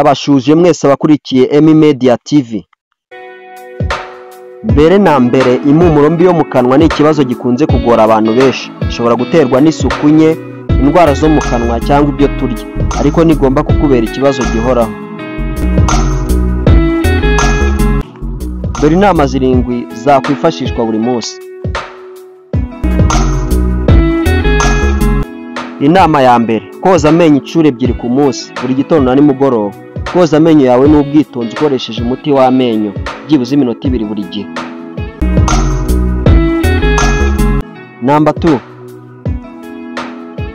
Ndabashuje mwese abakurikiye Emmy Media TV. Mbere na mbere, impumuro mbi yo mu kanwa ni ikibazo gikunze kugora abantu benshi. Ishobora guterwa n'isuku nke, indwara zo mu kanwa cyangwa ibyo turya, ariko ntigomba kukubera ikibazo gihoraho. Dore inama 7 zakwifashishwa buri munsi. Inama ya mbere, koza amenyo inshuro 2 ku munsi, buri gitondo na nimugoroba. Koza amenyo yawe n'ubwitonzi ukoresheje umuti w'amenyo, byibuze iminota 2 buri gihe. Namba 2,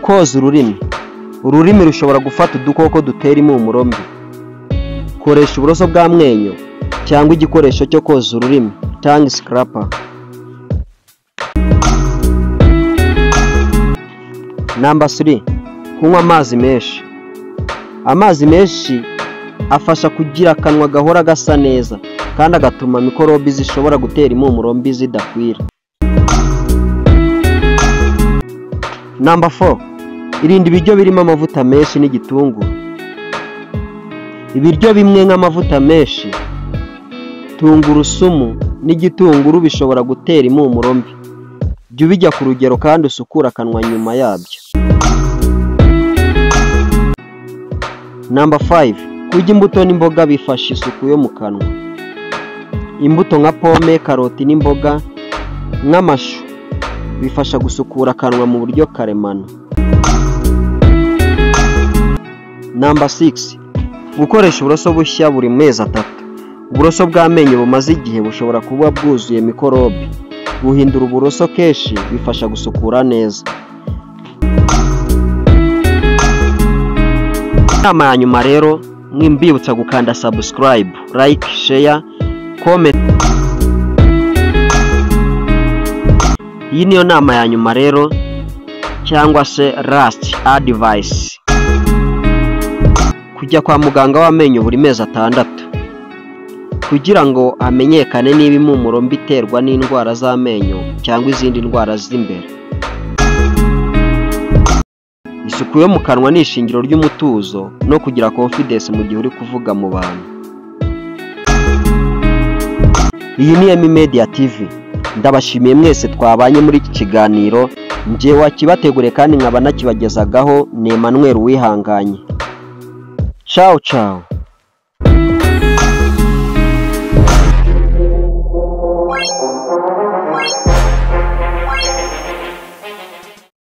koza ururimi. Ururimi rushobora gufata udukoko dutera impumuro mbi. Koresha uburoso bw'amenyo cyangwa igikoresho cyo koza ururimi, tongue scraper. Namba 3, kunywa amazi menshi. Amazi menshi afasha kugira akanwa gahora gasa neza kandi agatuma mikorobi zishobora gutera impumuro mbi zidakwira. Namba 4, irinda ibiryo birimo amavuta menshi n'igitunguru. Ibiryo bimwe nk'amavuta menshi, tungurusumu n'igitunguru bishobora gutera impumuro mbi. Jya ubijya ku rugero kandi usukure akanwa nyuma yabyo. Namba 5, kurya imbuto n'imboga bifasha isuku yo mu kanwa. Imbuto nka pome, karoti n'imboga nk'amashu bifasha gusukura akanwa mu buryo karemano. Namba 6, gukoresha uburoso bushya buri mezi 3. Uburoso bw'amenyo bumaze igihe bushobora kuba bwuzuye mikorobe. Guhindura uburoso kenshi bifasha gusukura neza. Inama ya nyuma rero, mwimbibutsa gukanda subscribe, like, share, comment. Iyi niyo nama ya nyuma rero, cyangwa se last advice. Kujya kwa muganga w'amenyo buri mezi 6 kugira ngo hamenyekane niba impumuro mbi iterwa n'indwara z'amenyo cyangwa izindi ndwara z'imbere. Isuku yo mu kanwa ni ishingiro ry'umutuzo no kugira confidence mu gihe uri kuvuga mu bantu. Iyi ni Emmy Media TV. Ndabashimiye mwese twabanye muri iki kiganiro. Njye wakibategure kandi nkaba nakibagezagaho ni Emmanuel Uwihanganye. Ciao ciao.